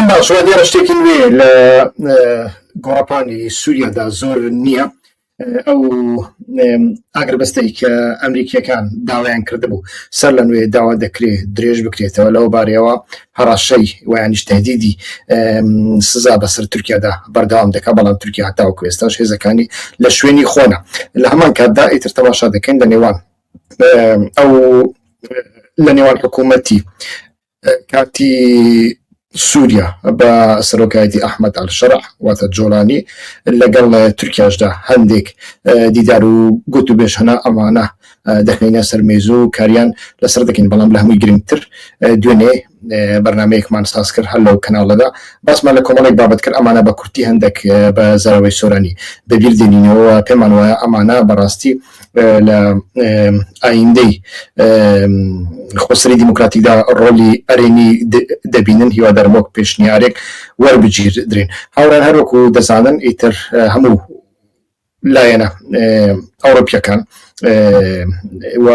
باش وا دیارە شتێکی نوێ لە گۆڕەپانی سووریادا زۆر نییە ئەو ئاگربەستەی کە ئەمریکیەکان داوایان کردبوو سەر لە نوێ داوا دەکرێت درێژ بکرێتەوە لەو بارەیەوە هەڕەشەی ویانیش تهدیدی سزا بەسەر تورکیادا بەردەوام دەکات بەڵام تورکیا هەتاوەکو ئێستاش هێزەکانی لە شوێنی خۆنە لە هەمان کاتدا ئیتر تەماشا دەکەین لە نێوان ئەو لە نێوان حکوومەتی کاتی سووریا بە سەرۆکایەتی ئەحمەد ئەلشەرع واتە جۆلانی لەگەڵ تورکیاشدا هەندێک دیدار و گوتوبێژ هەنا ئەمانە دەخەینە سەر مێز و کاریان لەسەر دەکەین بەڵام لە هەمووی گرنگتر دوێنێ بەرنمەیەکمان ساز کرد هەر لەو کەناڵەدا باسمان لە کۆمەڵێک بابەت کرد ئەمانە بە کورتی هەندێک بە زاراوەی سۆرانی بەبیر دێنینەوە پێمان وایە ئەمانە بەڕاستی لە ئایندەی خۆسەری دیموکراتیکدا ڕۆلی ئەرێنی دەبینن هیوادارم وەک پێشنیارێک وەربگیردرێن هاوڕێیان هەروەکو دەزانن ئیتر هەموو لایەنە ئەوروپیەکان و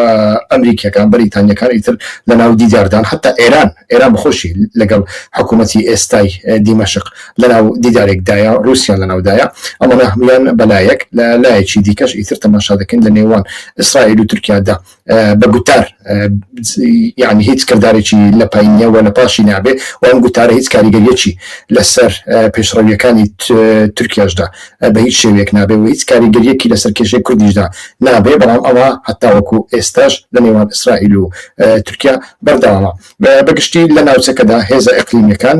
ئەمریکیەکان بەریتانیەکان ئیتر لە ناو دیداردان حتا ئێران ئێران بەخۆشی لەگەڵ حکوومەتی ئێستای دیمەشق لە ناو دیدارێکدایە رووسیا لە ناودایە ئەمانە هەمویان بەلایەک لە لایەکی دیکەش ئیتر تەماشا دەکەین لە نێوان ئیسرائیل و تورکیادا بە گوتار یعنی هیچ کردارێکی لە پای نییە و لە پاشی نابێ و ئەم گوتارە هیچ کاریگەریەکی لەسەر پێشڕەویەکانی تورکیاشدا بە هیچ شێوەیەک نابێ و هیچ کاریگەریەکی لەسەر کێشەی کوردیشدا نابێ بەڵام ئەوە هەتاوەکو ئێستاش لە نێوان ئیسرائیل و تورکیا بەردەوامە بەگشتی لە ناوچەکەدا هێزە ئیقلیمیەکان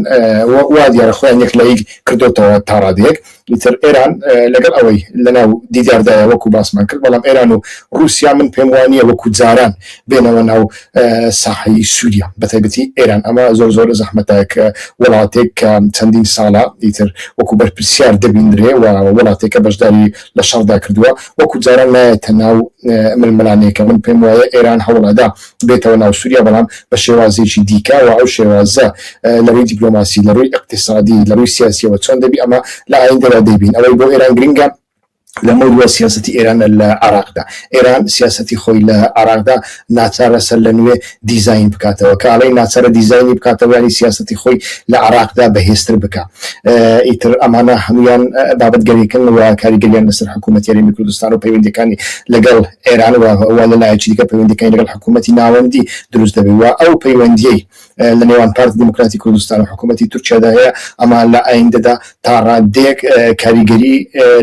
وا دیارە خۆیان یەکلایی کردۆتەوە تا ڕادەیەک ئیتر ئێران لەگەڵ ئەوەی لەناو دیداردایە وەکو باسمان کرد بەڵام ئێران و ڕووسیا من پێم وانییە وەکو جاران بێنەوە ناو ساحەی سووریا بەتایبەتی ئێران ئەمە زۆر زۆر زەحمەتە کە وڵاتێک کە چەندین ساڵە ئیتر وەکو بەرپرسیار دەبینرێ و وڵاتێکە بەشداری لە شەڕدا کردووە وەکو جاران نایەتە ناو ململانێکە من پێم وایە ئێران هەوڵئەدا بێتەوە ناو سووریا بەڵام بە شێوازێکی دیکە و ئەو شێوازە لە ڕووی دیپلۆماسی لە ڕووی ئیقتیسادی لە ڕووی سیاسیەوە چۆن دەبی ئەمە لە ئایندەدا دەیبین ئەوەی بۆ ئێران گرنگە لەمەودوا سیاسەتی ئێرانە لە عێراقدا ئێران سیاسەتی خۆی لە عێراقدا ناچارە سەر لە نوێ دیزاین بکاتەوە کە ئەڵێی ناچارە دیزاینی بکاتەوە یانی سیاسەتی خۆی لە عێراقدا بەهێزتر بکا ئیتر ئەمانە هەموویان بابەتگەرێکن و کاریگەریان لەسەر حکوومەتی هەرێمی کوردستان و پەیوەندیەکانی لەگەڵ ئێران و و لە لایەکی دیکە پەیوەندیەکانی لەگەڵ حکوومەتی ناوەندی دروست دەبێت و ئەو پەیوەندیەی لە نێوان پارتی دیموکراتی کوردستان و حکوومەتی تورکیادا هەیە ئەمە لە ئایندەدا تا ڕادەیەک کاریگەری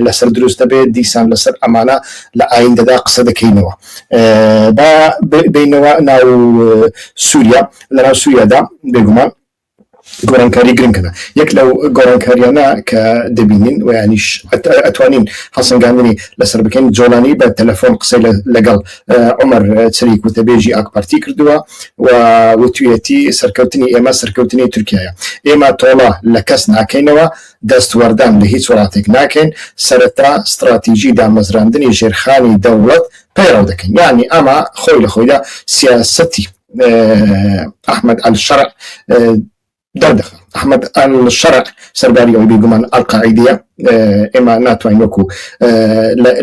لەسەر دروست دەبێت دیسان لەسەر ئەمانە لە ئایندەدا قسە دەکەینەوە با بینەوە ناو سووریا لە ناو سووریادا بێگومان گۆڕانکاری گرنگە یەک لەو گۆڕانکاریانە کە دەبینین و یانیش ئەتوانین هەڵسەنگاندنی لەسەر بکەین جۆلانی بە تەلەفۆن قسەی لەگەڵ عومەر چریک وتەبێژی ئاکپارتی کردووە و وتویەتی سەرکەوتنی ئێمە سەرکەوتنی تورکیایە ئێمە تۆڵە لە کەس ناکەینەوە دەستوەردان لە هیچ وڵاتێک ناکەین سەرەتا ستڕاتیژی دامەزراندنی ژێرخانی دەوڵەت پەیڕەو دەکەین یانی ئەمە خۆی لە خۆیدا سیاسەتی ئەحمەد ئەلشەرع دەردەخا ئەحمەد ئەلشەرع سەرباری ئەوەی بێگومان ئەلقاعیدەیە ئێمە ناتوانین وەکو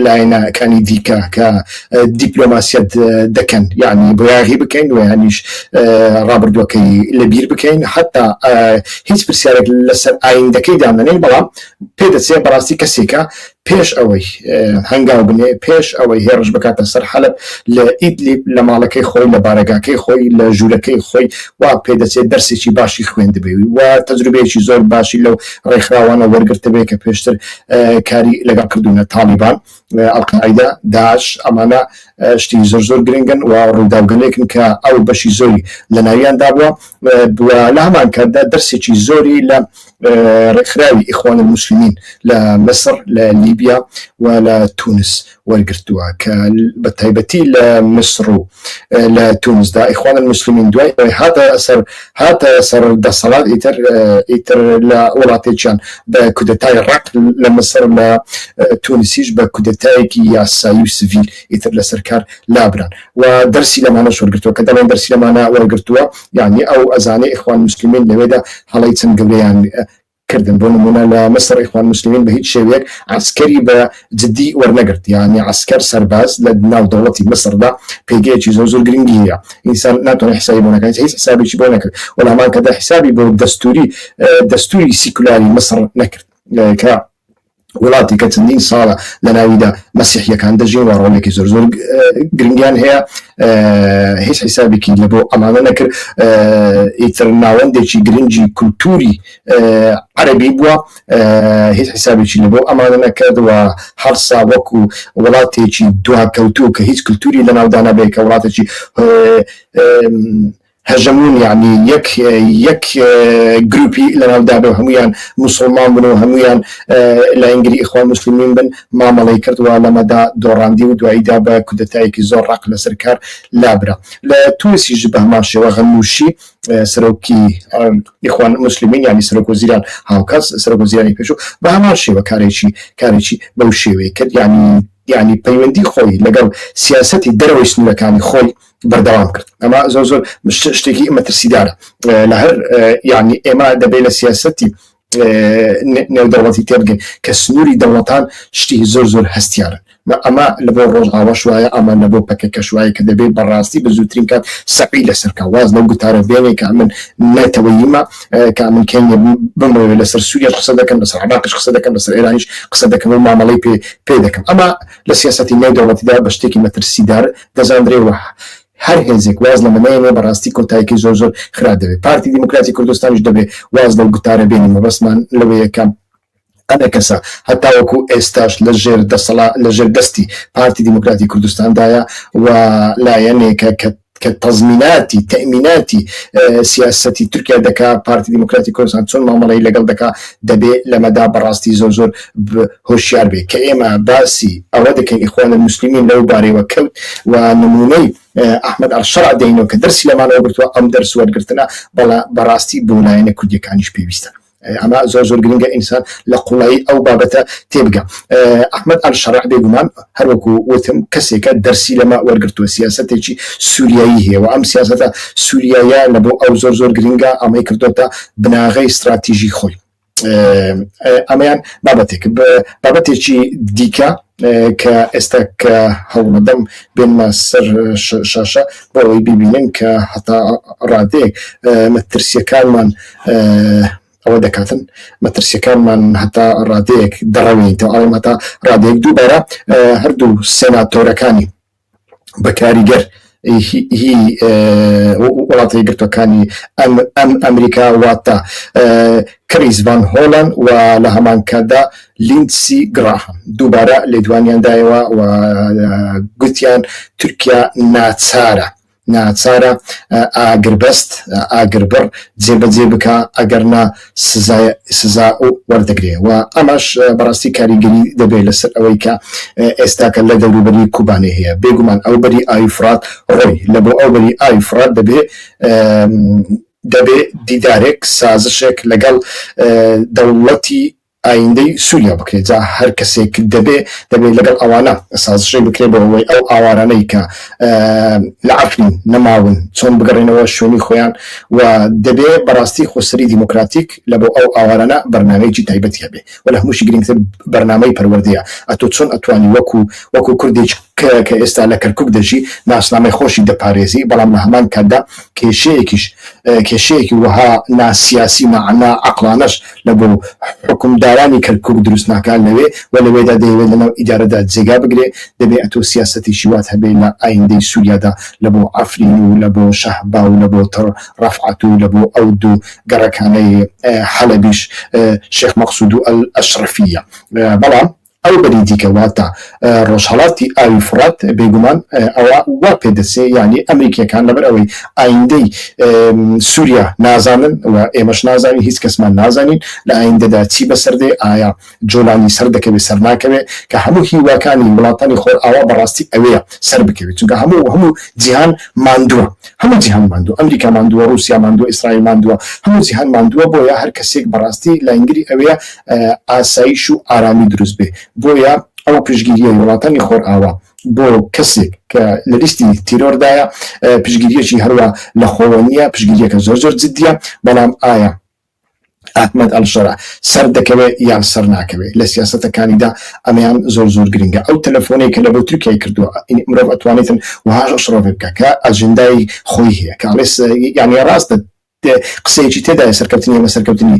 لایەنەکانی دیکە کە دیپلۆماسیەت دەکەن یعنی بۆیاغی بکەین و یانیش ڕابردووەکەی لەبیر بکەین حتا هیچ پرسیارێک لەسەر ئایندەکەی دامنێن بەڵام پێدەچێت بەڕاستی کەسێکە پێش ئەوەی هەنگاو بنێ، پێش ئەوەی هێڕش بکاتە سەر حەلەب، لە ئیدلیب، لە ماڵەکەی خۆی، لە بارەگاکەی خۆی، لە ژوورەکەی خۆی، وا پێدەچێت دەرسێکی باشی خوێندبێ و تەجروبەیەکی زۆر باشی لەو ڕێکخراوانە وەرگرتبێ کە پێشتر کاری لەگەڵ کردوونە، تاڵیبان، ئەلقاعیدە، داعش، ئەمانە شتی زۆر زۆر گرنگن و ڕووداوگەلێکن کە ئەو بەشی زۆری لە ناویاندا بووە و لە هەمان کاتدا دەرسێکی زۆری لە ڕێکخراوی ئیخوان الموسلمین لە میسر، لە لیبیا و لە تونس وەرگرتووە کە بە تایبەتی لە میسر و لە تونسدا ئیخوان الموسلمین دوای ئەوەی هاتە سەر هاتە سەر دەسەڵات ئیتر ئیتر لە وڵاتێکیان بە کودەتای ڕەق لە میسر لە تونسیش بە کودەتایەکی یاسایی و سڤیل ئیتر لەسەر کار لابران و دەرسی لەمانەش وەرگرتووە کە دەڵێن دەرسی لەمانە وەرگرتووە یعنی ئەو ئەزانێ ئیخوان موسلمین لەوێدا هەڵەی چەند گەورەیان. کردن بۆ نمونە لە مسر ئیخوان موسلمین بە هیچ شێوەیەک عەسکەری بە جدی وەرنەگرت یانی عەسکەر سەرباز لە ناو دەوڵەتی مسردا پێگەیەکی زۆر زۆر گرنگی هەیە ئینسان ناتوانێت حسابی بۆ نەکات هیچ حسابێکی بۆ نەکرد و لە هەمان کاتدا حسابی بۆ دەستوری دەستوری سیکولاری مسر نەکرد کە وڵاتی کە چەندین ساڵە لە ناویدا مەسیحیەکان دەژین و ڕۆڵێکی زۆر زۆر گرنگیان هەیە هیچ حیسابێکی لە بۆ ئەمانە نەکرد ئیتر ناوەندێکی گرنگی کولتوری عەربی بووە هیچ حیسابێکی لە بۆ ئەمانە نەکرد و هەڵسا وەکو وڵاتێکی دواکەوتوو کە هیچ کولتوری لە ناودا نەبێت کە وڵاتێکی هەژەموون یانی یەک یەک گروپی لەناو دابێ و هەموویان موسڵمان بن و هەموویان لایەنگری ئیخوان موسلمین بن مامەڵەی کرد و لەمەدا دۆڕاندی و دواییدا بە کودەتایەکی زۆر ڕەق لەسەر کار لابرا. لە تونسیش بەهەمان شێوە غەنوشی سەرۆکی ئیخوان موسلمین یانی سەرۆک وەزیران هاوکات سەرۆک وەزیرانی پێشوو بە هەمان شێوە کارێکی کارێکی بەو شێوەیە کرد یانی یانی پەیوەندی خۆی لەگەڵ سیاسەتی دەرەوەی سنوورەکانی خۆی بەردەوام کرد ئەمە زۆر زۆر شتێکی مەترسیدارە لە هەر یعنی ئێمە دەبێت لە سیاسەتی نێودەوڵەتی تێبگەین کە سنووری دەوڵەتان شتی زۆر زۆر هەستیارن ئەمە لە بۆ ڕۆژئاواش وایە ئەمە لە بۆ پەکەکەش وایە کە دەبێت بەڕاستی بە زووترین کات سەعی لەسەر کا واز لەو گوتارە بێنێ کە من نەتەوەییمە کە من کەینێ بمەوێ لەسەر سووریاش قسە دەکەم لەسەر عێراقیش قسە دەکەم لەسەر ئێرانیش قسە دەکەم و مامەڵەی پێ پێ دەکەم ئەمە لە سیاسەتی نێودەوڵەتیدا بە شتێکی مەترسیدار دەزاندرێ و هەر هێزێک واز لەمە نەیەنێ بەڕاستی کۆتاییەکەی زۆر زۆر خراپ دەبێ. پارتی دیموکراتی کوردستانیش دەبێ واز لەو گوتارە بێنی مەبەستمان لەوەیە کە ئەمە کەسە هەتاوەکو ئێستاش لە ژێر دەسەڵا لە ژێر دەستی پارتی دیموکراتی کوردستاندایە و لایەنێکە کە کە تەزمیناتی، تەئمیناتی، سیاسەتی تورکیا دەکا، پارتی دیموکراتی کوردستان چۆن مامەڵەی لەگەڵ دەکا، دەبێ لەمەدا بەڕاستی زۆر زۆر هۆشیار بێ. کە ئێمە باسی ئەوە دەکەین ئیخوان الموسلمین لەو بارەیەوە کەوت و نموونەی ئەحمەد ئەلشەرع دێینەوە کە دەرسی لەمانەوە گرتووە، ئەم دەرس وەرگرتنە بەڕاستی بۆ لایەنە کوردییەکانیش پێویستە. ئەمە زۆر زۆر گرنگە ئینسان لە قوڵایی ئەو بابەتە تێبگا. ئەحمەد ئەلشەرع بێگومان هەروەکو وتم کەسێکە دەرسی لەمە وەرگرتووە، سیاسەتێکی سوریایی هەیە و ئەم سیاسەتە سوریاییە لە بۆ ئەو زۆر زۆر گرنگە، ئەمەی کردۆتە بناغەی ستراتیژی خۆی. ئەمەیان بابەتێک. بابەتێکی دیکە کە ئێستا کە هەوڵەدەم بێنمە سەر شاشە بۆ ئەوەی بیبینن کە هەتا ڕادەیەک مەترسیەکانمان ئەوە دەکاتن مەترسیەکانمان هەتا ڕادەیەک دەڕەوێنیتەوە ئەڵێم هەتا ڕادەیەک دووبارە هەردوو سێناتۆرەکانی بە کاریگەر هی وڵاتە یەکگرتووەکانی ئەم ئەمریکا واتە کریس ڤان هۆڵەن و لە هەمان کاتدا لیندسی گراهام دووبارە لێدوانیان دایەوە و گوتیان تورکیا ناچارە ناچارە ئاگربەست ئاگربڕ جێبەجێ بکا ئەگەرنا سزای سزا وەردەگرێ و ئەمەش بەڕاستی کاریگەری دەبێت لەسەر ئەوەی کە ئێستاکە لە دەوروبەری کوبانێ هەیە بێگومان ئەو بەری ئاوی فڕات ڕۆی لە بۆ ئەو بەری ئاوی فڕات دەبێ دەبێ دیدارێک سازشێک لەگەڵ دەوڵەتی ئایندەی سوریا بکرێت جا هەر کەسێک دەبێ دەبێت لەگەڵ ئەوانە سازشێک بکرێت بۆ ئەوەی ئەو ئاوارانەی کە لە عەفرین نەماون چۆن بگەڕێنەوە شوێنی خۆیان و دەبێ بەڕاستی خۆسەری دیموکراتیک لە بۆ ئەو ئاوارانە بەرنامەیەکی تایبەتی هەبێ و لە هەمووشی گرنگتر بەرنامەی پەروەردەیە ئەتۆ چۆن ئەتوانی وەکو وەکو کوردێک کە کە ئێستا لە کەرکوک دەژی ناسنامەی خۆشی دەپارێزی بەڵام لە هەمان کاتدا کێشەیەکیش کێشەیەکی وەها ناسیاسی نا نا عەقڵانەش لە بۆ حوکمدارانی کەرکوک دروست ناکا لەوێ و لەوێدا دەیەوێ لەناو ئیدارەدا جێگا بگرێ دەبێ ئەتۆ سیاسەتێکی وات هەبێ لە ئایندەی سوریادا لە بۆ عەفرین و لە بۆ شەهبا و لە بۆ تڕ ڕەفعەت و لە بۆ ئەو دوو گەڕەکانەی حەلەبیش شێخ مەقسود و ئەلئەشرەفیە بەڵام ئەو بەری دیکە واتە ڕۆژهەڵاتی ئاوی فوڕات بێگومان ئەوە وا پێدەچێ یانی ئەمریکیەکان لەبەر ئەوەی ئایندەی سوریا نازانن و ئێمەش نازانین هیچ کەسمان نازانین لە ئایندەدا چی بەسەر دێ ئایا جۆلانی سەر دەکەوێ سەر ناکەوێ کە هەموو هیواکانی وڵاتانی خۆرئاوا بەڕاستی ئەوەیە سەر بکەوێت چونکە هەموو هەموو جیهان ماندووە هەموو جیهان ماندووە ئەمریکا ماندووە ڕوسیا ماندووە ئیسرائیل ماندووە هەموو جیهان ماندووە بۆیە هەر کەسێک بەڕاستی لاینگری ئەوەیە ئاسایش و ئارامی دروست بێ بۆیە ئەو پشتگیریەی وڵاتانی خۆرئاوا بۆ کەسێک کە لە لیستی تیرۆردایە پشتگیریەکی هەروا لە خۆوە نییە پشتگیریەکە زۆر زۆر جدیە بەڵام ئایا. ئەحمەد ئەلشەرع سەر دەکەوێ یان سەر ناکەوێ لە سیاسەتەکانیدا ئەمەیان زۆر زۆر گرنگە ئەو تەلەفۆنەی کە لە بۆ تورکیای کردووە مرۆڤ ئەتوانێتن وەهاش شڕۆڤەی بکا کە ئەجندای خۆی هەیە کە ئەڵێ یانی ڕاستە قسەیەکی تێدایە سەرکەوتنی ئێمە سەرکەوتنی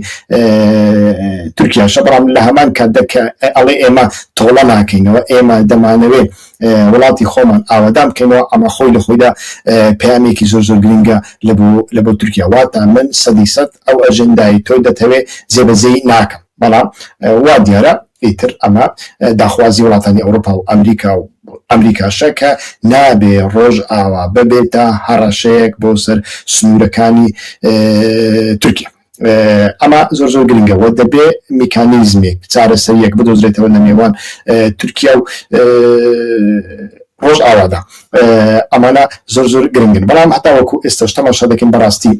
تورکیاشە بەڵام لە هەمان کاتدا کە ئەڵێ ئێمە تۆڵە ناکەینەوە ئێمە دەمانەوێ وڵاتی خۆمان ئاوەدان بکەینەوە ئەمە خۆی لە خۆیدا پەیامێکی زۆر زۆر گرنگە لە بۆ تورکیا واتە من سەدی سەد ئەو ئەجێندای تۆ دەتەوێ جێبەجێی ناکەم بەڵام وا دیارە ئیتر ئەمە داخوازی وڵاتانی ئەوروپا و ئەمریکا و ئەمریکاشە کە نابێ ڕۆژئاوا ببێتە هەڕەشەیەک بۆ سەر سنوورەکانی تورکیا. ئەمە زۆر زۆر گرنگە و دەبێ میکانیزمێک چارەسەریەک بدۆزرێتەوە لە نێوان تورکیا و ڕۆژئاوادا. ئەمانە زۆر زۆر گرنگن بەڵام هەتاوەکو ئێستاش تەماشا دەکەین بەڕاستی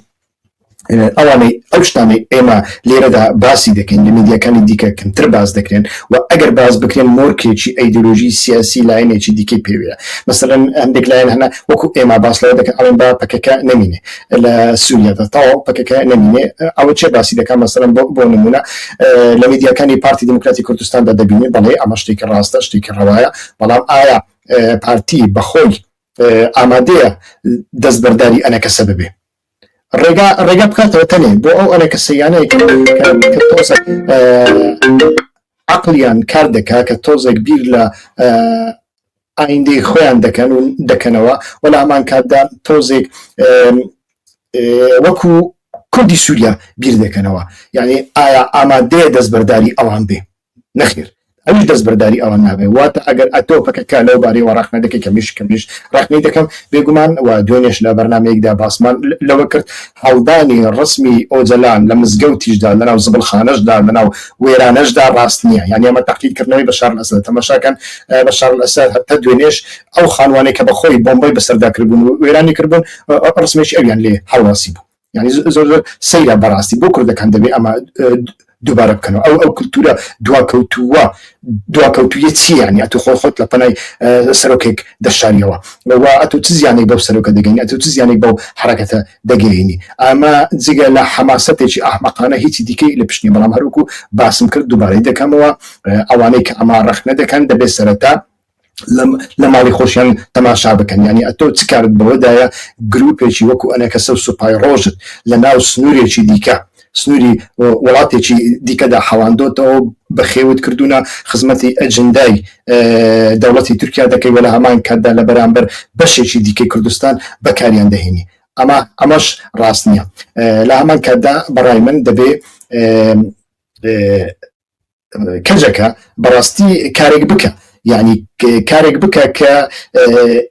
ئەوانەی ئەو شتانەی ئێمە لێرەدا باسی دەکەین لە میدیاکانی دیکە کەمتر باس دەکرێن و ئەگەر باس بکرێن مۆرکێکی ئەیدۆلۆژی سیاسی لایەنێکی دیکەی پێوەیە. مەسەلەن هەندێک لایەن هەنە وەکو ئێمە باس لەوە دەکەن ئەڵێن با پەکەکە نەمینێ لە سووریادا تەواو پەکەکە نەمینێ ئەوە چێ باسی دەکات مەسەلەن بۆ نمونە لە میدیاکانی پارتی دیموکراتی کوردستاندا دەبینین بەڵێ ئەمە شتێکی ڕاستە شتێکی ڕەوایە بەڵام ئایا پارتی بەخۆی ئامادەیە دەستبەرداری ئەنەکەسە ببێ؟ ڕێگا ڕێگا بکاتەوە تەنێ بۆ ئەو ئەنەکەسەیانەی کە تۆزێک عەقڵیان کار دەکا کە تۆزێک بیر لە ئایندەی خۆیان دەکەن و دەکەنەوە و لە هەمان کاتدا تۆزێک وەکو کوردی سووریا بیر دەکەنەوە یعنی ئایا ئامادەیە دەستبەرداری ئەوان بێ نەخێر ئەویش دەستبەرداری ئەوان نابێ واتە ئەگەر ئەتۆ پەکەکە لەو بارەیەوە ڕەخنە دەکەی کە منیش کەمیش ڕەخنەی دەکەم بێگومان و دوێنێش لە بەرنامەیەکدا باسمان لەوە کرد هەڵدانی ڕسمی ئۆجەلان لە مزگەوتیشدا لەناو زبڵخانەشدا لەناو وێرانەشدا ڕاست نییە یانی ئەمە تەقلید کردنەوەی بەشار الئەسەدە تەماشاکەن بەشار الئەسەد هەتا دوێنێش ئەو خانوانەی کە بەخۆی بۆمبەی بەسەردا کردبوون و وێرانی کردبوون ڕسمێکی ئەویان لێ هەڵواسی بوو یعنی زۆر زۆر سەیرە بەڕاستی بۆ کوردەکان دەبێ ئەمە دووبارە بکەنەوە ئەو ئەو کولتورە دواکەوتووە دواکەوتویە چی یعنی ئەتو خۆ خۆت لە پەنای سەرۆکێک دەشاریەوە و ئەتو چ زیانێک بەو سەرۆکە دەگەینی ئەتو چ زیانێک بەو حرەکەتە دەگەینی ئەمە جگە لە حەماسەتێکی ئەحمەقانە هیچی دیکەی لە پشت نیە بەڵام هەروەکو باسم کرد دووبارەی دەکەمەوە ئەوانەی کە ئەمە ڕەخنە دەکەن دەبێت سەرەتا لە ماڵی خۆشیان تەماشا بکەن یانی ئەتۆ چ کارت بەوەدایە گروپێکی وەکو ئەنەکەسە و سوپای ڕۆژت لە ناو سنوورێکی دیکە سنووری وڵاتێکی دیکەدا حەواندۆتەوە بەخێوت کردوونە خزمەتی ئەجندای دەوڵەتی تورکیا دەکەی وە لە هەمان کاتدا لە بەرامبەر بەشێکی دیکەی کوردستان بەکاریان دەهێنی ئەمە ئەمەش ڕاست نییە لە هەمان کاتدا بەڕای من دەبێ کەجەکە بەڕاستی کارێک بکە یعنی کارێک بکە کە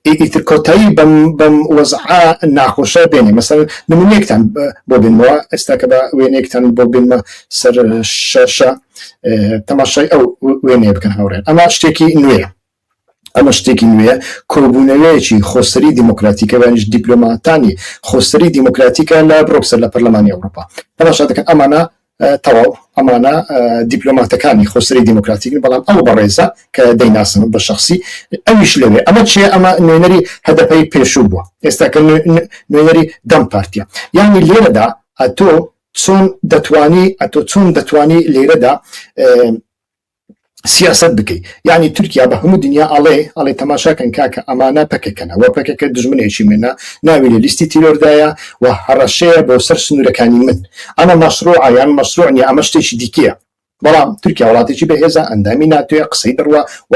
ئیتر کۆتایی بەم بەم وەزعە ناخۆشە بێنێ مەسەر نمونەیەکتان بۆ بێنمەوە ئێستا کە بە وێنەیەکتان بۆ بێنمە سەر شاشە تەماشای ئەو وێنەیە بکەن هاوڕێن ئەمە شتێکی نوێیە ئەمە شتێکی نوێیە، کۆبوونەوەیەکی خۆسەری دیموکراتیکە یانیش دیپلۆماتانی خۆسەری دیموکراتیکە لە برۆکسەل لە پەرلەمانی ئەوروپا تەماشا دەکەن ئەمانە تەواو ئەمانە دیپلۆماتەکانی خۆسەری دیموکراتیکن بەڵام ئەو بەڕێزە کە دەیناسم بە شخصی ئەویش لەوێ ئەمە چیە ئەمە نوێنەری هەدەپەی پێشوو بووە ئێستا کە نوێنەری دەم پارتیە یعنی لێرەدا ئەتۆ چۆن دەتوانی ئەتۆ چۆن دەتوانی لێرەدا سیاسەت بکەی یعنی تورکیا بە هەموو دنیا ئەڵێ ئەڵێ تەماشاکەن کاکە ئەمانە پەکەکەنە وە پەکەکە دژمنێکی منە ناوی لە لیستی تیرۆردایە و هەڕەشەیە بۆ سەر سنوورەکانی من ئەمە مەشروعە یان مەشروع نیە ئەمە شتێکی دیکەیە بەڵام تورکیا وڵاتێکی بەهێزە ئەندامی ناتۆیە قسەی دەڕوا و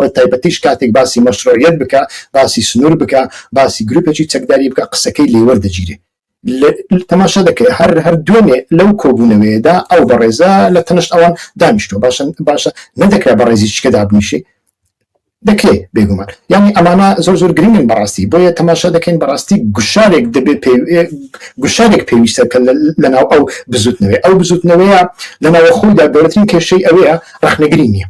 بە تایبەتیش کاتێک باسی مەشروعیەت بکە باسی سنوور بکە باسی گروپێکی چەکداری بکە قسەکەی لێوەردەگیرێ تەماشا دەکەی هەر هەر دوێنێ لەو کۆبوونەوەیەدا ئەو بەڕێزە لە تەنشت ئەوان دانیشتووە باشە باشە نەدەکرا بەڕێزی چکە دابنیشێ دەکرێ بێگومان یعنی ئەمانە زۆر زۆر گرنگن بەڕاستی بۆیە تەماشا دەکەین بەڕاستی گوشارێک دەبێ گوشارێک پێویستە کە لەناو ئەو بزوتنەوەی ئەو بزوتنەوەیە لەناوە خۆیدا گەورەترین کێشەی ئەوەیە ڕەخنەگری نییە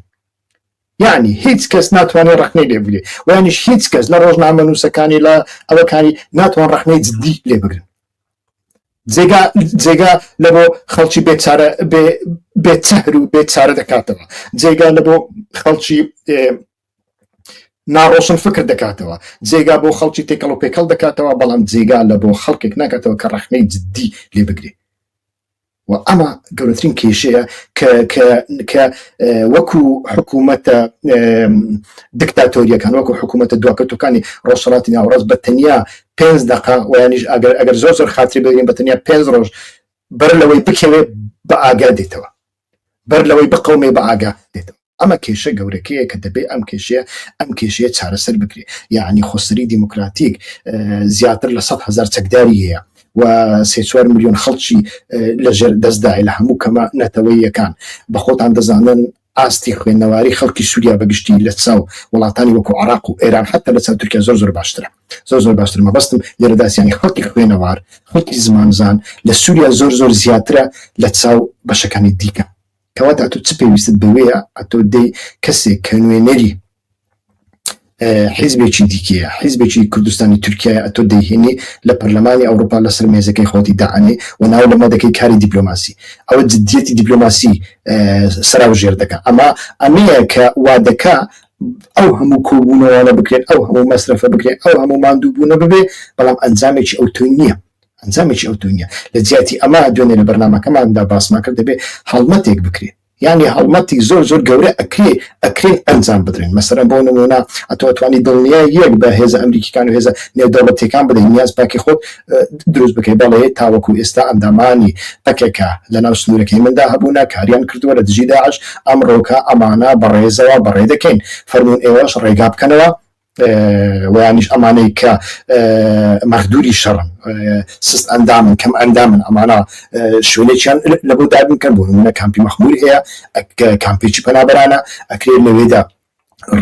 یانی هیچ کەس ناتوانێت ڕەخنەی لێ بگرێ و یانیش هیچ کەس لە ڕۆژنامەنووسەکانی لە ئەوەکانی ناتوان ڕەخنەی جدی لێ بگرن جێگا جێگا لە بۆ خەڵکی بێچارە بێچەهر و بێچارە دەکاتەوە جێگا لە بۆ خەڵکی ناڕۆشن فکر دەکاتەوە جێگا بۆ خەڵکی تێکەڵ و پێکەڵ دەکاتەوە بەڵام جێگا لە بۆ خەڵکێک ناکاتەوە کە ڕەخنەی جدی لێ بگرێ. و ئەمە گەورەترین کێشەیە کە کە کە وەکو حکوومەتە دکتاتۆریەکان وەکو حکوومەتە دواکەوتەکانی ڕۆژهەڵاتی ناوەڕاست بە تەنیا پێنج دقە ویانیش ئەگەر ئەگەر زۆر زۆر خاتری بگرین بە تەنیا پێنج ڕۆژ بەر لەوەی بکەوێ بە ئاگا دێتەوە بەر لەوەی بقەومێ بە ئاگا دێتەوە ئەمە کێشە گەورەکەیە کە دەبێ ئەم کێشەیە ئەم کێشەیە چارەسەر بکرێ یعنی خۆسەری دیموکراتیک زیاتر لە 100 هزار چەکداری هەیە و سێ چوار میلیۆن خەڵکی لەژێر دەستدایە لە هەموو کەمە نەتەوەیەکان بە خۆتان دەزانن ئاستی خوێندنەواری خەڵکی سووریا بەگشتی لە چاو وڵاتانی وەکو عراق و ئێران حتا لە چاو تورکیا زۆر زۆر باشترە زۆر زۆر باشتر مەبەستم لێرەدا یانی خەڵکی خوێنەوار خەڵکی زمانزان لە سووریا زۆر زۆر زیاترە لە چاو بەشەکانی دیکە کەواتە ئەتۆ چ پێویستت بەوەیە ئەتۆ دەی کەسێک کە نوێنەری حیزبێکی دیکەیە حیزبێکی کوردستانی تورکیا ئەتۆ دەیهێنی لە پەرلەمانی ئەوروپا لەسەر مێزەکەی خۆتی دائەنێ و ناو لەمە دەکەی کاری دیپلۆماسی ئەوە جدیەتی دیپلۆماسی سەراوژێر دەکا ئەمە ئەمەیە کە وا دەکا ئەو هەموو کۆبوونەوانە بکرێن ئەو هەموو مەسرەفە بکرێن ئەو هەموو ماندووبوونە ببێ بەڵام ئەنجامێکی ئەوتۆی نییە ئەنجامێکی ئەوتۆی نییە لە جیاتی ئەمە دوێنێ لە بەرنامەکەماندا باسمان کرد دەبێ هەڵمەتێک بکرێ یانی هەڵمەتی زۆر زۆر گەورە ئەکرێ ئەکرێن ئەنجام بدرێن مەسەلەن بۆ نموونە ئەتۆ ئەتوانی دڵنیای یەک بە هێزە ئەمریکیکان و هێزە نێودەوڵەتیەکان بدەی نیاز پاکی خۆت دروست بکەی بەڵێ تاوەکو ئێستا ئەندامانی پەکەکە لەناو سنوورەکەی مندا هەبوونە کاریان کردووە لە دژی داعش ئەمڕۆکە ئەمانە بەڕێزەوە بەڕێ دەکەین فەرموون ئێوەش ڕێگا بکەنەوە ویانیش ئەمانەی کە مەغدوری شەڕن سست ئەندامن کەم ئەندامن ئەمانە شوێنێکیان لە بۆ دابین کەن بۆ نمونە کامپی مەخمور هەیە کامپێکی پەنابەرانە ئەکرێت لەوێدا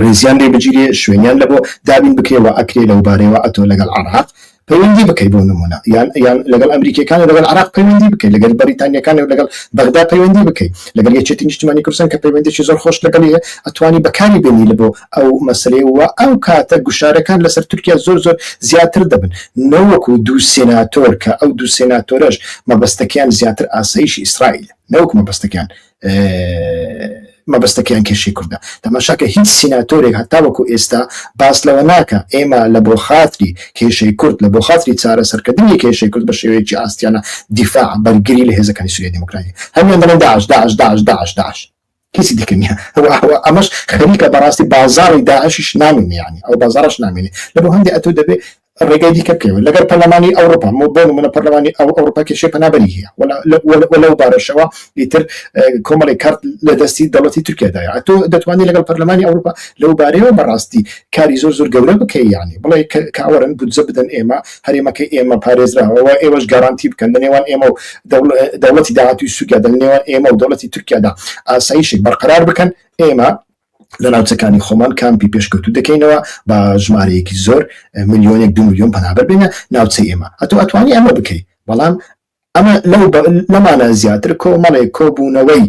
ڕێزیان لێ بگیرێ شوێنیان لە بۆ دابین بکرێ و ئەکرێ لەو بارەیەوە ئەتۆ لەگەڵ عێراق پەیوەندی بکەی بۆ نمونە یان یان لەگەڵ ئەمریکیەکان و لەگەڵ عێراق پەیوەندی بکەی لەگەل بەریتانیەکان و لەگەڵ بەغدا پەیوەندی بکەی لەگەل یەکێتی نیشتیمانی کوردستان کە پەیوەندیی زۆر خۆش لەگەڵی هەیە ئەتوانی بەکاری بێنی لە بۆ ئەو مەسەلەیە و ئەو کاتە گوشارەکان لەسەر تورکیا زۆر زۆر زیاتر دەبن نەوەکو دوو سێناتۆر کە ئەو دوو سێناتۆرەش مەبەستەکەیان زیاتر ئاسایشی ئیسرائیلە نەوەکو مەبەستەکەیان مەبەستەکەیان کێشەی کوردە. تەماشاکە هیچ سیناتۆرێک هەتاوەکو ئێستا باس لەوە ناکا ئێمە لە بۆ خاتری کێشەی کورد، لە بۆ خاتری چارەسەرکردنی کێشەی کورد بە شێوەیەکی ئاستیانە دیفاع، بەرگری لە هێزەکانی سوریای دیموکراتی. هەموویان دەڵێن داعش، داعش، داعش، داعش، داعش. کەسی دیکە نییە. ئەمەش خەریکە بەڕاستی بازاڕی داعشیش نامێنێ یانی ئەو بازاڕەش نامێنێ. لە بۆ هەندێ ئەتۆ دەبێ ڕێگای دیکە بکەوێت لەگەر پەرلەمانی ئەوروپا بۆ نمونە پەرلەمانی ئەو ئەوروپا کێشەی پەنابەری هەیە و لەو بارەشەوە ئیتر کۆمەڵی کارت لە دەستی دەوڵەتی تورکیادایە ئەتۆ دەتوانانی لەگەڵ پەرلەمانی ئەوروپا لەو بارەیەوە بەڕاستی کاری زۆر زۆر گەورە بکەی یعنی بڵێ کاوەرن بودجە بدەن ئێمە هەرێمەکەی ئێمە پارێزراوەوە ئێوەش گارانتی بکەن لە نێوان ئێمە و دەوڵەتی داهاتووی سووریا لە نێوان ئێمە و دەوڵەتی تورکیادا ئاسایشێک بەرقەرار بکەن ئێمە لە ناوچەکانی خۆمان کامپی پێشکەوتوو دەکەینەوە بە ژمارەیەکی زۆر ملیۆنێک دو ملیۆن پەنابەر بێنە ناوچەی ئێمە ئەتۆ ئەتوانی ئەمە بکەی بەڵام ئەمە لەو لەمانە زیاتر کۆمەڵێک کۆبوونەوەی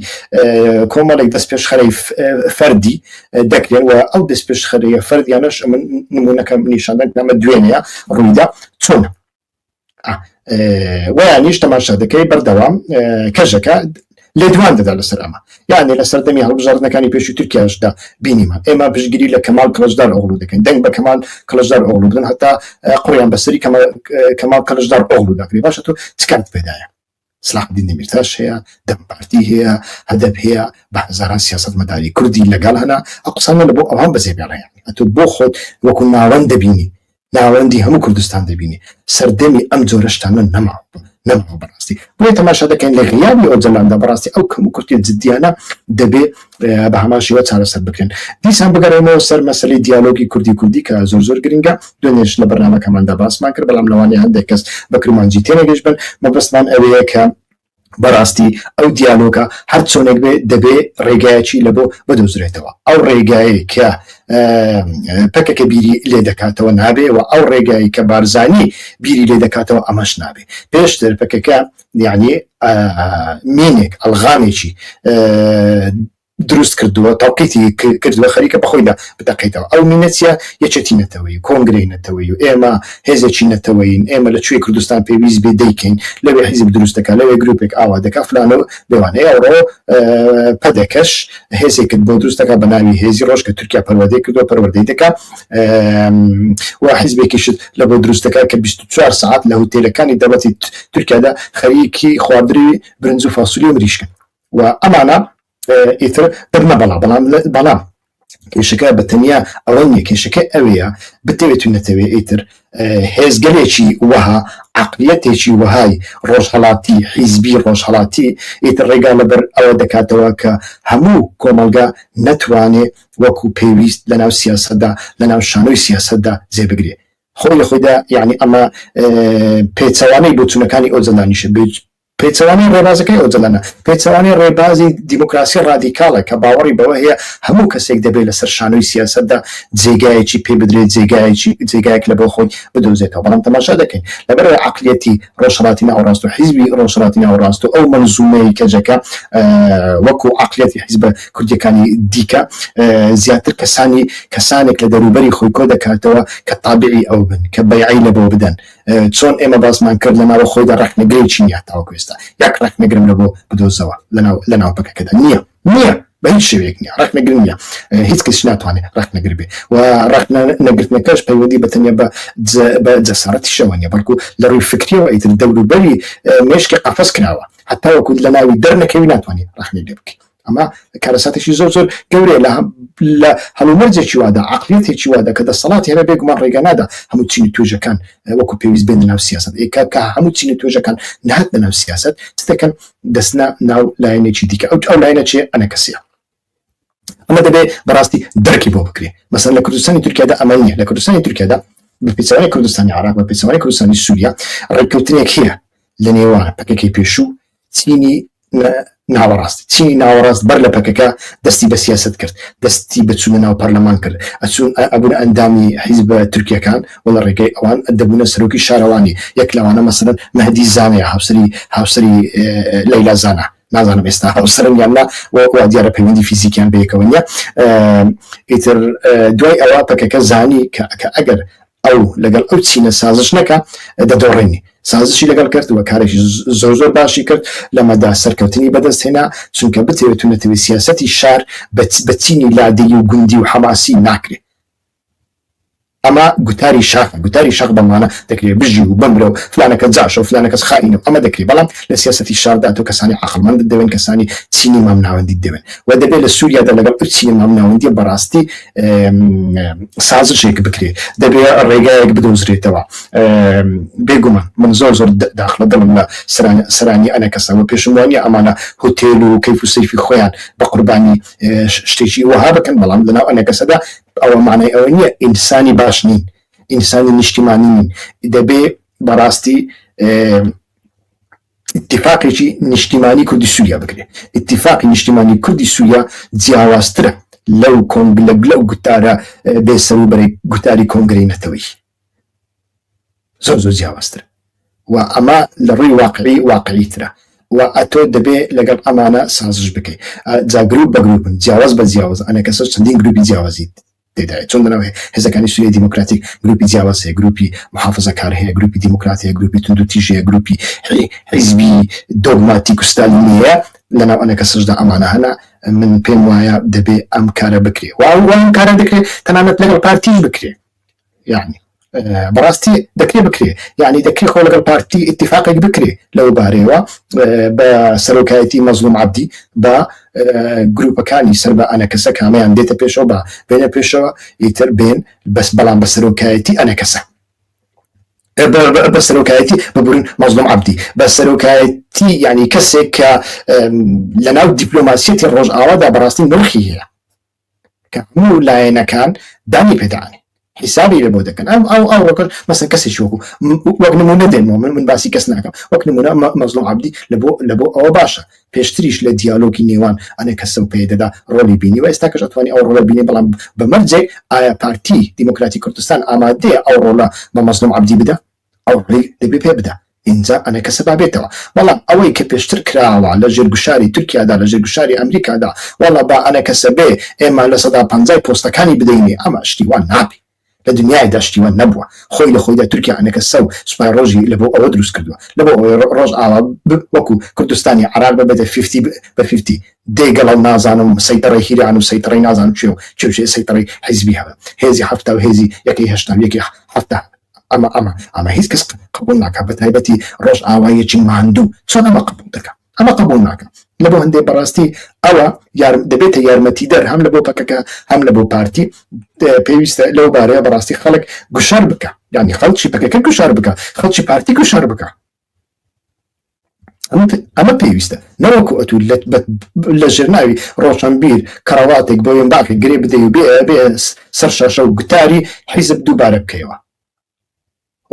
کۆمەڵێک دەست پێشخەرەی فەردی دەکرێن و ئەو دەست پێشخەرەیە فەردیانەش من نمونەکەم نیشاندان ئەمە دوێنێ ڕوویدا چۆنە ویانیش تەماشا دەکەی بەردەوام کەژەکە لێدوان دەدا لەسەر ئەمە یانێ لە سەردەمی هەڵبژاردنەکانی پێشوی تورکیاشدا بینیمان ئێمە پشتگیری لە کەمال کڵچدار ئۆغلو دەکەین دەنگ بە کەمال کڵچدار ئۆغلو بدەن هەتا قڕیان بەسەری کەمال کڵچدار ئۆغلو دەکرێت باشە تۆ چ کارت پێدایە سلاحدین دەمیرتاش هەیە دەم پارتی هەیە هەدەپ هەیە بە هەزاران سیاسەتمەداری کوردی لەگەڵ هەنا ئەو قسانە لە بۆ ئەوان بەجێ بێڵێ ئەتۆ بۆ خۆت وەکو ناوەند دەبینی ناوەندی هەموو کوردستان دەبینی سەردەمی ئەم جۆرە شتانە نەماوە نەماوە بەڕاستی بۆیە تەماشا دەکەین لە غیابی ئۆجەلاندا بەڕاستی ئەو کەم و کورتیە جدیانە دەبێ بە هەمان شێوە چارەسەر بکرێن دیسان بگەڕێمەوە سەر مەسەلەی دیالۆگی کوردی کوردی کە زۆر زۆر گرنگە دوێنێش لە بەرنامەکەماندا باسمان کرد بەڵام لەوانەیە هەندێک کەس بە کرمانجی تێنەگەیشت بن مەبەستمان ئەوەیە کە بەڕاستی ئەو دیالۆگە هەر چۆنێک بێ دەبێ ڕێگایەکی لە بۆ بدۆزرێتەوە ئەو ڕێگایەی کە پەکەکە بیری لێ دەکاتەوە نابێ و ئەو ڕێگایی کە بارزانی بیری لێ دەکاتەوە ئەمەش نابێ پێشتر پەکەکە یعنی مینێک ئەلغامێکی. دروست کردووە، تەوقیتی کردووە، خەریکە بەخۆیدا بتەقێتەوە. ئەو مینە چیە؟ یەکێتی نەتەوەیی، کۆنگرەی نەتەوەیی و ئێمە هێزێکی نەتەوەیین، ئێمە لە کوێی کوردستان پێویست بێ دەیکەین، لەوێ حیزب دروست دەکا، لەوێ گروپێک ئاوا دەکا، فلانە و بێوانە. ئەوڕۆ پەدەکەش هێزێکت بۆ دروست دەکا بە ناوی هێزی ڕۆژ کە تورکیا پەروەردەی کردووە، پەروەردەی دەکا و حیزبێکیشت لە بۆ دروست دەکا کە 24 سەعات لە هوتێلەکانی دەوڵەتی تورکیادا خەریکی خواردنی برنج و فاسولیە و مریشکن. و ئەمانە ئیتر دەبنە بەڵا بەڵام بەڵام کێشەکە بە تەنیا ئەوە نییە کێشەکە ئەوەیە بتەوێت و نەتەوێ ئیتر هێزگەلێکی وەها عقلیەتێکی وەهای ڕۆژهەڵاتی حیزبی ڕۆژهەڵاتی ئیتر ڕێگا لەبەر ئەوە دەکاتەوە کە هەموو کۆمەڵگا نەتوانێ وەکو پێویست لەناو سیاسەتدا لەناو شانۆی سیاسەتدا جێ بگرێ خۆی لە خۆیدا یعنی ئەمە پێچەوانەی بۆچوونەکانی ئۆجەلانیشە پێچەوانەی ڕێبازەکەی ئۆجەلانە، پێچەوانەی ڕێبازی دیموکراسی ڕادیکاڵە کە باوەڕی بەوە هەیە هەموو کەسێک دەبێت لەسەر شانۆی سیاسەتدا جێگایەکی پێ بدرێت، جێگایەکی جێگایەک لەبۆ خۆی بدۆزێتەوە. بەڵام تەماشا دەکەین لەبەرئەوەی عەقلیەتی ڕۆژهەڵاتی ناوەڕاست و حیزبی ڕۆژهەڵاتی ناوەڕاست و ئەو مەنزومەی کەجەکە وەکو عەقلیەتی حیزبە کوردیەکانی دیکە زیاتر کەسانی کەسانێک لە دەروبەری خۆی کۆدەکاتەوە کە تابعی ئەو بن، کە بەیعەی لەبۆ بدەن، چۆن ئێمە باسمان کرد لە ناوە خۆیدا ڕەخنەگرێکی نییە تاوەکو ئێستا یەک ڕەخنەگرم لە بۆ بدۆزەوە لەناو لەناو پەکەکەدا نییە نییە بە هیچ شێوەیەک نییە ڕەخنەگر نییە هیچ کەس ناتوانێت ڕەخنەگر بێ و ڕەخنە نەگرتنەکەش پەیوەندی بە تەنیا بە بە جەسارەتیشەوە نییە بەڵکو لە ڕووی فکریەوە ئیتر دەوروبەری مێشکی قەفەز کراوە هەتاوەکو لە ناوی دەرنەکەوی ناتوانێت ڕەخنەی لێ بکەی ئەمە کارەساتێکی زۆر زۆر گەورەیە لە لە هەلومەرجێکی وادا عقلیەتێکی وادا کە دەسەڵاتی هەبێ بێگومان ڕێگا نادا هەموو چینی توێژەکان وەکو پێویست بێنە ناو سیاسەت ئێ کە کە هەموو چینی توێژەکان نەهاتنە ناو سیاسەت چ دەکەن دەچنە ناو لایەنێکی دیکە ئەو ئەو لایەنە چیە ئەنەکەسیە ئەمە دەبێ بەڕاستی دەرکی بۆ بکرێ مەسەن لە کوردستانی تورکیادا ئەمە نییە لە کوردستانی تورکیادا بە پێچەوانەی کوردستانی عراق بە پێچەوانەی کوردستانی سووریا ڕێککەوتنێک هەیە لە نێوان پەکەکەی پێشوو چینی ناوەڕاست چینی ناوەڕاست بەر لە پەکەکە دەستی بە سیاست کرد دەستی بە چوونە ناو پەرلەمان کرد ئەچوون ئەبوونە ئەندامی حیزبە تورکیەکان و لە ڕێگەی ئەوان دەبوونە سەرۆکی شارەوانی یەک لەوانە مەسەلەن مەهدی زانەیە هاوسەری هاوسەری لەیلا زانا نازانم ئێستا هاوسەرن یان نا وا دیارە پەیوەندی فیزیکیان بەیەکەوە نییە ئیتر دوای ئەوە پەکەکە زانی کە ئەگەر ئەو لەگەڵ ئەو چینە سازش نەکا دەدۆڕێنی. سازشی لەگەڵ کرد و کارێکی زۆر زۆر باشی کرد، لەمەدا سەرکەوتنی بەدەست هێنا، چونکە بتەوێت و نەتەوێت سیاسەتی شار بە چینی لادێی و گوندی و حەماسی ناکرێ. ئەمە گوتاری شاخە، گوتاری شاخ بەمانە دەکرێ بژی و بمرە و فلانەکەس جاشە و فلانەکەس خائینە و ئەمە دەکرێ، بەڵام لە سیاسەتی شاردا تۆ کەسانی عاقڵمەندت دەوێن، کەسانی چینی مامناوەندیت دەوێن و دەبێ لە سوریادا لەگەڵ ئەو چینە مامناوەندیە بەڕاستی سازشێک بکرێ دەبێ ڕێگایەک بدۆزرێتەوە بێگومان من زۆر زۆر داخلە دڵم لە سەرانی ئەنەکەسەوە پێشم وانە ئەمانە هوتێل و کەیف و سەیفی خۆیان بە قوربانی شتێکی وەها بکەن بەڵام لەناو ئەنەکەسەدا ئەوە معنای ئەوە نییە ئینسانی باش نین ئینسانی نیشتیمانی نین دەبێ بەڕاستی ئیتیفاقێکی نیشتیمانی کوردی سووریا بکرێ. ئیتیفاقی نیشتیمانی کوردی سووریا جیاوازترە لەو کۆنگ لەو گوتارە بێ سەروبەرەی گوتاری کۆنگرەی نەتەوەیی. زۆر زۆر جیاوازترە و ئەمە لە ڕووی واقعی واقعیترە و ئەتۆ دەبێ لەگەڵ ئەمانە سازش بکەی. جا گروپ بە گروپن، جیاواز بە جیاواز، ئەنەکەسەش چەندین گروپی جیاوازی تێدایە چۆن لەناو هێزەکانی سوریای دیموکراتیک گروپی جیاواز هەیە گروپی محافزەکار هەیە گروپی دیموکرات هەیە گروپی توندوتیژ هەیە گروپی حیزبی دۆگماتیک و ستالینی هەیە لەناو ئەنەکەسەشدا ئەمانە هەنە من پێم وایە دەبێ ئەم کارە بکرێ و ئەم کارە دەکرێ تەنانەت لەگەڵ پارتیش بکرێ یعنی بەڕاستی دەکرێ بکرێ یعنی دەکرێ خۆ لەگەڵ پارتی ئیتیفاقێک بکرێ لەو بارەیەوە بە سەرۆکایەتی مەزڵوم عەبدی بە گروپەکانی سەر بە ئەنەکەسە کامیان دێتە پێشەوە بە بێنە پێشەوە ئیتر بێن بەس بەڵام بە سەرۆکایەتی ئەنەکەسە بە سەرۆکایەتی ببورن مەزڵوم عەبدی بە سەرۆکایەتی یعنی کەسێک کە لەناو دیپلۆماسیەتی ڕۆژئاوادا بەڕاستی نرخی هەیە کە هەموو لایەنەکان دانی پێدانێ حیسابی لە بۆ دەکەن ئەم ئەو ئەو ڕۆکەش مەسەن کەسێکی وەکو وەک نمونە دێنمەوە من من باسی کەس ناکەم وەک نمونە مەزڵوم عەبدی لە بۆ لە بۆ ئەوە باشە پێشتریش لە دیالۆگی نێوان ئەنە کەسە و پەیەدەدا ڕۆڵی بینی و ئێستا کەش ئەتوانی ئەو ڕۆڵە بینی بەڵام بە مەرجێک ئایا پارتی دیموکراتی کوردستان ئامادەیە ئەو ڕۆڵە بە مەزڵوم عەبدی بدا ئەو ڕۆڵەی دەبێ پێ بدا. ئینجا ئەنەکەسە با بێتەوە. بەڵام ئەوەی کە پێشتر کراوە لە ژێر گوشاری تورکیادا، لە ژێر گوشاری ئەمریکادا، وەڵا با ئەنەکەسە بێ ئێمە 50% پۆستەکانی بدەینێ، ئەمە شتی وا نابێ. لە دنیایدا شتی وا نەبووە. خۆی لە خۆیدا تورکیا ئەنەکەسە و سوپای ڕۆژی لە بۆ ئەوە دروست کردووە. لە بۆ ئەوەی ڕۆژئاوا وەکو کوردستانی عێراق ببێتە fifty بە fifty. دێگەڵە و نازانم سەیتەڕەی هیران و سەیتەڕەی نازانم کوێ و کوێ و کوێ سەیتەڕەی حیزبی هەبن. هێزی 70 و هێزی یەکەی 80 و یەکەی 70 هەبن. ئەمە ئەمە ئەمە هیچ کەس قبوڵ ناکا بە تایبەتی ڕۆژئاواییەکی ماندوو چۆن ئەمە قبوڵ دەکا ئەمە قبوڵ ناکا لە بۆ هەندێ بەڕاستی ئەوە یار دەبێتە یارمەتیدەر هەم لە بۆ پەکەکە هەم لە بۆ پارتی پێویستە لەو بارەیە بەڕاستی خەڵک گوشار بکە یعنی خەڵکی پەکەکە گوشار بکە خەڵکی پارتی گوشار بکە ئەمە پێویستە نەوەکو ئەتوو لە ژێرناوی ڕۆشنبیر کەڕەواتێک بۆ یەمباخی گرێ بدەی و بێ بێ سەر شاشە و گوتاری حیزب دووبارە بکەیەوە.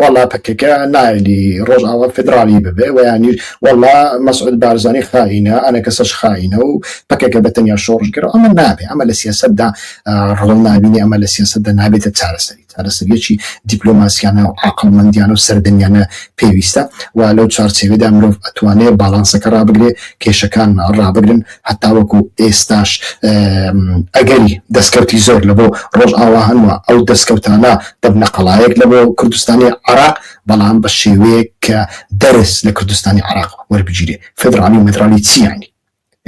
وەڵا پەکەکە نایلی ڕۆژئاوا فیدراڵی ببێ و یانیش وەڵا مەسعود بارزانی خائینە ئەنەکەسەش خائینە و پەکەکە بە تەنیا شۆڕشگێڕە ئەمە نابێ ئەمە لە سیاسەتدا ڕۆڵ نابینێ ئەمە لە سیاسەتدا نابێتە چارەسەری. چارەسەرییەکی دیپلۆماسیانە و عاقڵمەندیانە و سەردەمیانە پێویستە و لەو چوارچێوەیەدا مرۆڤ ئەتوانێ باڵانسەکە ڕابگرێ، کێشەکان ڕابگرن هەتاوەکو ئێستاش ئەگەری دەستکەوتی زۆر لە بۆ ڕۆژئاوا هەن و ئەو دەستکەوتانە دەبنە قەڵایەک لە بۆ کوردستانی عێراق، بەڵام بە شێوەیەک کە دەرس لە کوردستانی عێراق وەربگیرێ. فیدراڵی و مێدراڵی چی یانی؟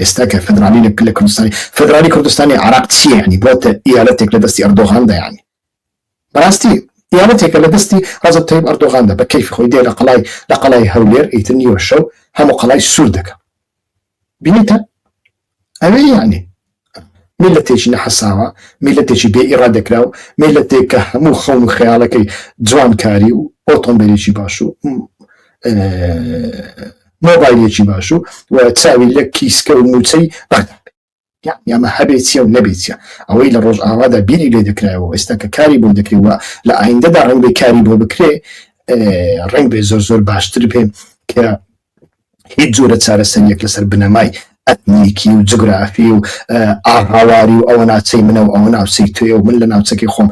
ئێستا کە فدرالی لە کوردستانی فدرالی کوردستانی عراق چیە یعنی بۆتە ئیالەتێک لە دەستی ئەردۆغاندا یعنی بەڕاستی ئیالەتێکە لە دەستی ڕەجەب تەیب ئەردۆغاندا بە کەیفی خۆی دێ لە قەڵای لە قەڵای هەولێر ئیتر نیوە شەو هەموو قەڵای سوور دەکا بینیتە ئەوێ یعنی میلەتێکی نەحەساوە میلەتێکی بێ ئیرادەکراو میلەتێک کە هەموو خەون و خەیاڵەکەی جوانکاری و ئۆتۆمبیلێکی باش و مۆبایلێکی باش و و چاوی لە کیسکە و موچەی بەغدا بێ. یەعنی ئەمە هەبێ چیە و نەبێ چیە؟ ئەوەی لە ڕۆژئاوادا بیری لێ دەکرایەوە و ئێستا کە کاری بۆ دەکرێ و لە ئایندەدا ڕەنگبێ کاری بۆ بکرێ ڕەنگبێ زۆر زۆر باشتر بێ کە هیچ جۆرە چارەسەریەک لەسەر بنەمای ئەتنیکی و جوگرافی و ئاغاواری و ئەوە ناوچەی منە و ئەوە ناوچەی تۆیە و من لە ناوچەکەی خۆم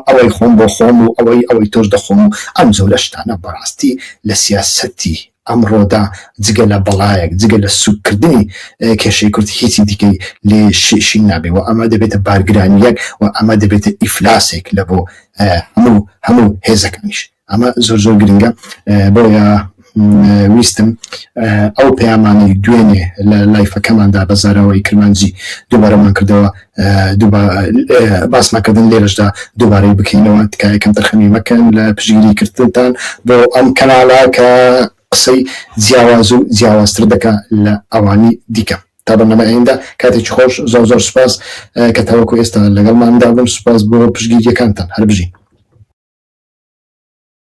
ئەوەی خۆم بۆ خۆم و ئەوەی ئەوەی تۆش دەخۆم و ئەم جۆرە شتانە بەڕاستی لە سیاسەتی ئەمڕۆدا جگە لە بەڵایەک جگە لە سوککردنی کێشەی کورد هیچی دیکەی لێ شین نابێ و ئەمە دەبێتە بارگرانییەک و ئەمە دەبێتە ئیفلاسێک لە بۆ هەموو هەموو هێزەکانیش. ئەمە زۆر زۆر گرنگە بۆیە ویستم ئەو پەیامانەی دوێنێ لە live ەکەماندا بە زاراوەی کرمانجی دووبارەمان کردەوە باسماکردن لێرەشدا دووبارەی بکەینەوە. تکایە کەم تەرخەمی مەکەن لە پشتگیری کردنتان بۆ ئەم کەناڵە کە قسەی جیاواز و جیاوازتر دەکا لە ئەوانی دیکە. تا بەرنامەی ئایندە کاتێکی خۆش. زۆر زۆر سوپاس کە تاوەکو ئێستا لەگەڵماندا بوون. سوپاس بۆ پشتگیریەکانتان. هەر بژین.